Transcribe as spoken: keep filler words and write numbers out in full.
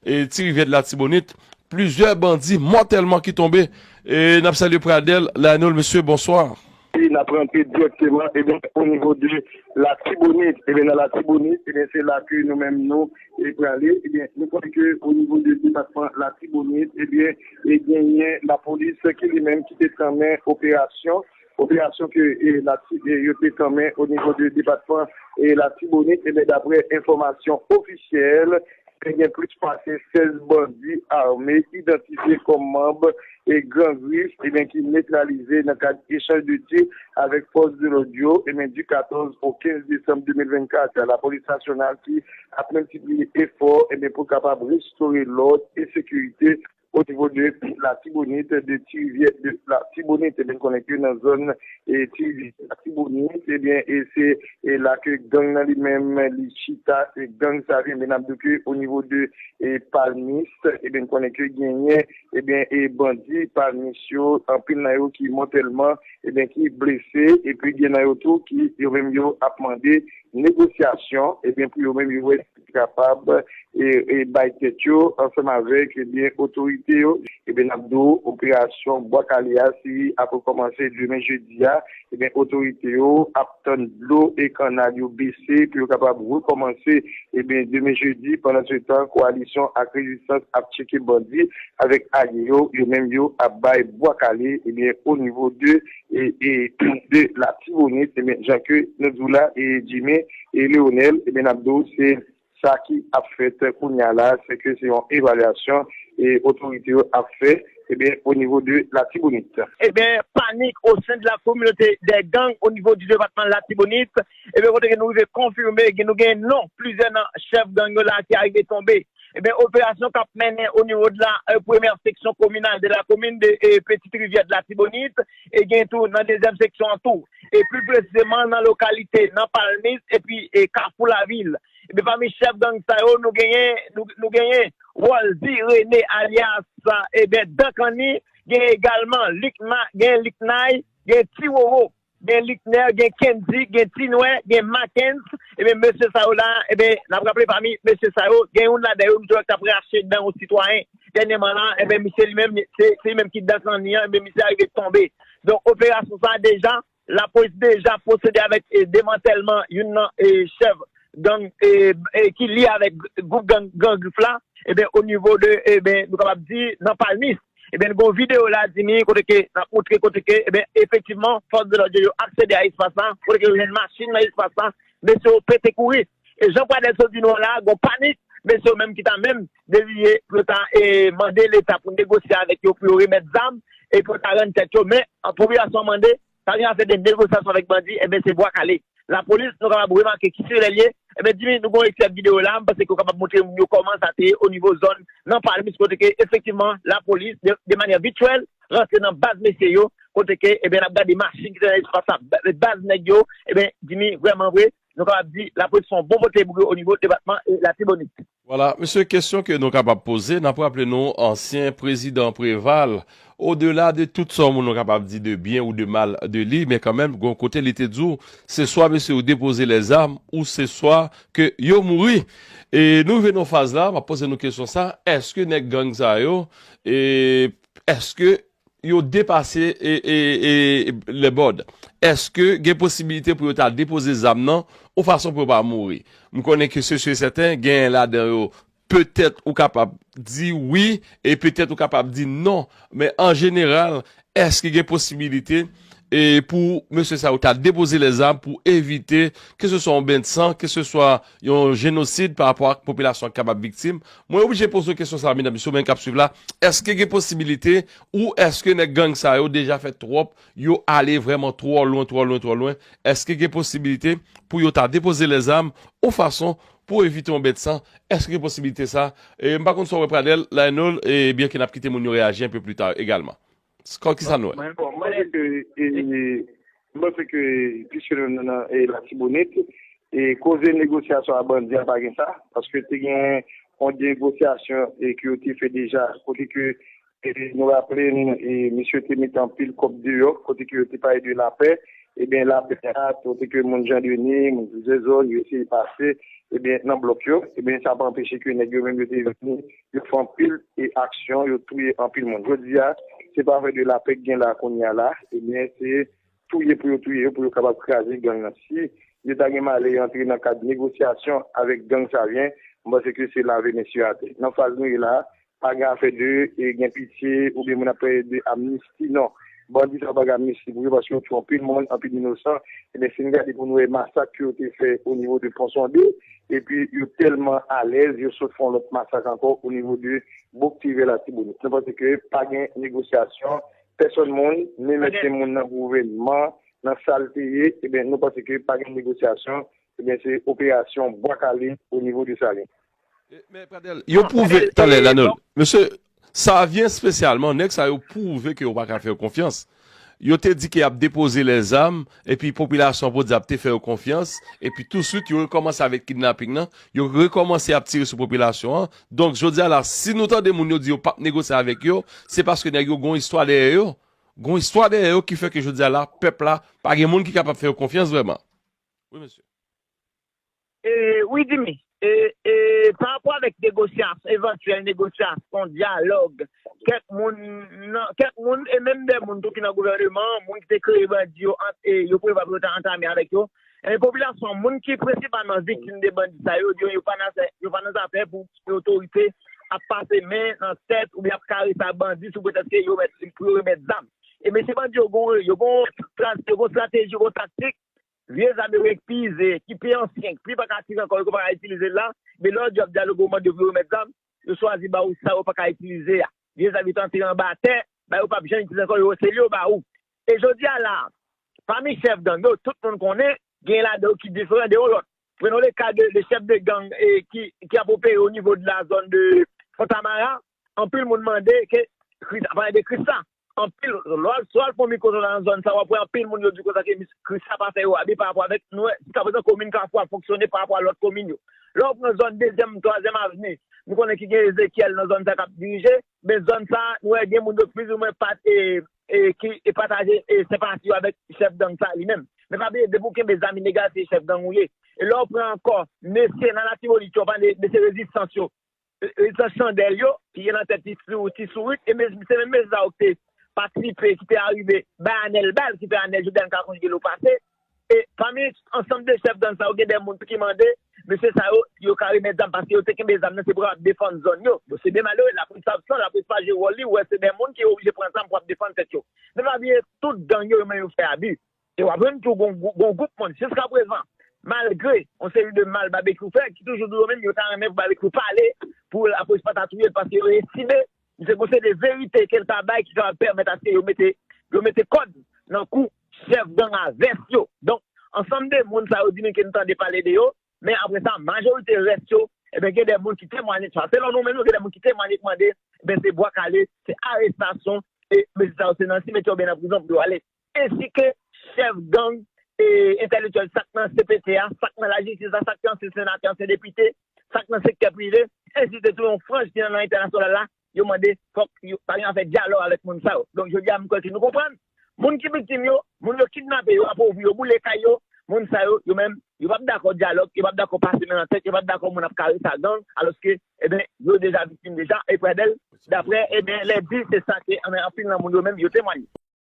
e, Ti Rivyè de Latibonit, plizyè bandi mòtèlman ki tonbe. E n ap salye Pradel Lionel, mesye, bonswa. E n ap rantre dirèkteman, ebyen, o nivo de Latibonit. Ebyen, nan Latibonit, ebyen, se la ke nou menm nou e prale. Ebyen, nou konnen ke o nivo de depatman Latibonit, ebyen, e genyen lapolis ki li menm ki te tanmen operasyon, operasyon ke, e, Lati-, e, yo te tanmen o nivo de depatman, e, Latibonit, ebyen, daprè enfòmasyon ofisyèl, te gen plis pase sèz bandi ame idantifye kòm manb e gang Ris, ebyen, ki netralize nan kad echanj de tir avèk fòs de lòd yo, ebyen, di katòz o kenz desanm de mil vennkat. Lapolis nasyonal ki ap miltipliye efò, ebyen, pou kapab restore lòd e sekirite o nivo de Latibonit, de Ti Rivyè de Latibonit, ebyen, konnen ke nan zòn, e, Ti Rivyè Latibonit, ebyen, e se, e, la ke gang nan li menm, li chita, e gang sa yo, ebyen, n ap di ke o nivo de, e, Palmis, ebyen, konnen ke genyen, ebyen, e bandi Palmis yo, anpil nan yo ki mòtèlman, ebyen, ki blese, epi gen nan yo tou ki yo menm yo ap mande negosyasyon, ebyen, pou yo menm yo wè kapab, e, e bay tèt yo ansanm avèk, ebyen, otorite yo. Ebyen, n ap di w, operasyon Bwa Kale a, si ap rekòmanse demen jedi a, ebyen, otorite yo ap tann dlo e kannal yo bese pou yo kapab rekòmanse, ebyen, demen jedi. Pandan se tan, kowalisyon ak rezistans ap tcheke bandi avèk alye yo, yo menm yo ap bay Bwa Kale, ebyen, o nivo de, e, e, de Latibonit, ebyen, jan ke nou di w la, e, Jimmy e Leonel, ebyen, n ap di w, se sa ki ap fèt kounye a la, se ke se yon evalyasyon e otorite yo ap fè, ebyen, o nivo de Latibonit. Ebyen, panik o sen de la kominote dè gang o nivo di depatman Latibonit, ebyen, kote ke nou rive konfime, gen, nou gen non plizyè nan chèf gang yo la ki arive tonbe. Ebyen, operasyon k ap mennen o nivo de la, e, premyè seksyon kominal de la komin de, e, Petite Rivière de Latibonit, e gen tou nan dezyèm seksyon an tou. E pli presizeman nan lokalite, nan Palmis, epi, e, Kafou Lavil. Ebyen, pami chèf gang sa yo, nou genyen, nou, nou genyen Roldy René alyas, ebyen, Dan Kanni, gen egalman Likma, gen Liknay, gen Ti Roro, gen Liknè, gen Kendy, gen Ti Nwè, gen Makens. Ebyen, mesye sa yo la, ebyen, n ap raple pami mesye sa yo, gen youn ladan yo, nou te wè k t ap rache dan yon sitwayen. Dènyèman la, ebyen, misye li menm, se, se li menm ki Dan Kanni an, ebyen, misye arive tonbe. Donk, operasyon sa a deja, lapolis deja pwosede avèk, e, demantèlman youn nan, e, chèf gang, e, e, ki lye avèk gwoup gang, gang Grif la, ebyen, o nivo de, ebyen, nou kapab di, nan Palmis. Ebyen, nou gen yon videyo la, Jimmy, kote ke n ap montre, kote ke, ebyen, efektivman, fòs de lòd yo, yo aksede a espas la, kote ke yo jwenn machin nan espas la, mesye yo pete kouri. E jan Pradel sot di nou an la, gen yon panik, mesye yo menm ki ta menm deziye pou yo ta, e, mande Leta pou negosye avèk yo, pou yo remèt zam, e pou yo ta rann tèt yo. Men, an, popilasyon an mande, sa gen afè de negosyasyon avèk bandi, ebyen, se bwa kale. Lapolis, nou kapab remake ki sirèl ye. Ebyen, Jimmy, nou gen yon ekstrè videyo la, m panse ke w kapab montre moun yo kòman sa te ye o nivo zòn nan Palmis, kote ke, efektivman, lapolis, de, de manyè vityèl, rantre nan baz mesye yo, kote ke, ebyen, n ap gade machin ki te nan espas la, ba-, baz nèg yo, ebyen, Jimmy, vrèman vre, nou kapab di, lapolis fè yon bon bote boure o nivo depatman e Latibonit. Vwala, mesye, kesyon ke nou kapab poze, n ap raple nou ansyen prezidan Preval, odela de tout sa yon moun nou kapab di de byen ou de mal de li, men kanmenm, gon kote li te di w, se swa mesye yo depoze lèzam, ou se swa ke yo mouri. E nou rive nan faz la, m ap poze nou kesyon sa, èske nèg gang sa yo, e èske yo depase e, e, e, lè bòd? Èske gen posibilite pou yo ta depoze zam nan yon fason pou yo pa mouri? M konnen ke se si e sèten, genyen ladan yo, petèt ou kapab di wi, e petèt ou kapab di non. Men an jeneral, èske gen posibilite, e pou mesye sa yo ta depoze lèzam pou evite, keseswa yon ben de san, keseswa yon jenosid pa rapò ak popilasyon ki kapab viktim? Mwen oblije poze w kesyon sa a, medam, mesye, ou menm k ap swiv la, èske gen posibilite ou èske nèg gang sa yo deja fè twòp, yo ale vrèman twò lwen, twò lwen, twò lwen? Èske gen posibilite pou yo ta depoze lèzam yon fason pou evite yon ben de san? Èske gen posibilite sa? E m pa konn sa w wè, Pradel, Lionel, e byen ke n ap kite moun yo reyaji enpe pli ta egalman. Scott, kisa nou wè? Mwen, bon, mwen, e, e, m panse ke, piske nou nan, nan, e, Latibonit, e koze negosyasyon a bandi a pa gen sa, paske te gen yon negosyasyon, e, ke yo te fè deja, kote ke, e, nou raple n, e, misye te mete anpil kòb deyò, kote ke yo te pale de lapè, Ebyen, lapè a, kote ke moun Jan Deni, moun Ti Zezòl, yo eseye pase, ebyen, nan blòk yo, ebyen, sa pa anpeche ke nèg yo menm yo te vini, yo fè anpil e aksyon, yo touye anpil moun. Jodi a, se pa afè de lapè k gen la kounye a la, ebyen, se touye pou yo touye yo, pou yo kapab kraze gang nan. Si yo ta gen malè antre nan kad negosyasyon avèk gang Savyen, mwen panse ke se lave men sou atè. Nan faz nou ye la, pa gen afè de e, gen pitye oubyen moun ap pale de amnisti, non. Bandi sa yo pa gen amnisti pou yo paske yo touye anpil moun, anpil inosan. Ebyen, si n gade pou n wè masak ke yo te fè o nivo de Pon Sonde, epi yo tèlman alèz, yo sot fè yon lòt masak ankò o nivo de Bouk Tivè Latibonit. Nou panse ke pa gen negosyasyon, pèsòn moun, ni menm se moun nan gouvènman, nan sa l te ye, ebyen, nou panse ke pa gen negosyasyon, ebyen, se operasyon bwa kale o nivo de Salin. Men Pradèl, yo pwouve talè la non. Mesye, Savyen espesyalman, nèg sa yo pwouve ke yo pa ka fè yo konfyans. Yo te di ke y ap depoze lèzam, epi popilasyon an pou di ap te fè yo konfyans, epi touswit yo rekòmanse avèk kidnaping nan, yo rekòmanse ap tire sou popilasyon an. Donk, jodi a la, si nou tande moun yo di yo p ap negosye avèk yo, se paske nèg yo gon istwa dèyè yo. Gon istwa dèyè yo ki fè ke jodi a la, pèp la, pa gen moun ki kapab fè yo konfyans vrèman. Wi, mesye. E, wi, Jimmy. E, e, pa rapò avèk negosyasyon, evantyèl negosyasyon, dyalòg, kèk moun, nan, kèk moun, e menm de moun tou ki nan gouvèneman an, moun ki te kreye bandi yo, ant, e, yo prevwa pou yo ta antame avèk yo. E popilasyon an, moun ki prensipalman viktim de bandi sa yo, yo, yo pa nan, yo pa nan zafè pou otorite ap pase men nan tèt oubyen ap karese ak bandi sou pretèks ke yo mèt, pou yo remèt zam. E mesye bandi yo gon, yo gon, yo gon estrateji, yo gon taktik, vye zam yo gen ki pi ize, ki pi ansyen, ki pi pa ka tire ankò, yo pa ka itilize l la, men lè w di w ap dyaloge, w mande yo pou yo remèt zam, yo chwazi ba ou sa yo pa ka itilize a. Vye zam yo te antere anba tè, ba yo p ap janm itilize ankò, yo sele yo ba ou. E jodi a la, pami chèf gang yo, tout moun konnen, gen ladan yo ki diferan de yon lòt. Prenons le cas de, de chef de gang eh, qui, qui a opéré au niveau de la zone de Fontamara. Anpil moun mande ke Chris, a pale de Chris la. Anpil, lè w al, si w al fè yon mikwo nan zòn sa, w ap wè anpil moun yo di konsa ke Chris la pa fè yo abi pa rapò avèk nou wè, jiskaprezan komin Kafou ap fonksyone pa rapò a lòt komin yo. Lè w pran zòn dezyèm, twazyèm avni, nou konnen ki gen Ezekyèl nan zòn sa k ap dirije, men zòn sa, nou wè gen moun yo plizoumwen pat, e, e, ki e pataje e senpati yo avèk chèf gang sa li menm. Men pa bliye, depi w kenbe zam ilegal, se chèf gang ou ye. E lè w pran ankò, mesye nan Latibonit yo, pa de mesye rezistans yo, rezistans Chandèl yo, ki gen nan tèt Ti Sou, Ti Sourit, e men, se menm mesye sa yo ki te patisipe, ki te arive bay Anèl bal, ki fè Anèl jodi a n ka konn gen lo pase. E pami ansanm de chèf gang sa yo, gen de moun ki mande, mesye sa yo, yo ka remèt zam paske yo te kenbe zam nan, se pou yo ap defann zòn yo. Bon, se byen malere, lapres absan, lapres pa jwe wòl li, ou wè se de moun ki oblije pran zam pou ap defann tèt yo. Men pa bliye, tout gang yo, yo menm yo fè abi. E w ap jwenn tou gon, gon gwoup moun, jiskaprezan, malgre yon seri de mal Babekyou fè, ki toujou di yo menm, yo ta renmen pou Babekyou pale, pou lapolis pa ta touye l, paske yo estime, misye gon seri de verite ke l ta bay ki kapab pèmèt aske yo mete, yo mete kòd nan kou chèf gang a vès yo. Donk, ansanm de moun sa yo di nou ke n tande pale de yo, men apre sa, majorite rès yo, ebyen, gen de moun ki temwanye sa. Selon nou menm, nou gen de moun ki temwanye ki mande, ebyen, se bwa kale, se arestasyon, e mesye sa yo se nan simetyè oubyen nan prizon pou yo ale. Ensi ke chèf gang e entèlektyèl, sa k nan C P T a, sa k nan lajistis la, sa k te ansyen senatè, ansyen depite, sa k nan sektè prive, ensi de tou yon franj ki nan, nan entènasyonal la, yo mande fòk yo pa gen afè dyalòg avèk moun sa yo. Donk, jodi a, m kwè ke nou konprann. Moun ki viktim yo, moun yo kidnape yo, apovri yo, boule kay yo, moun sa yo, yo menm, yo p ap dakò dyalòg, yo p ap dakò pase men nan tèt, yo p ap dakò moun ap karese ak gang, alòske, ebyen, yo deja viktim deja, e Pradèl, daprè, ebyen, lè di, se sa ke, anpil nan moun yo menm, yo temwanye.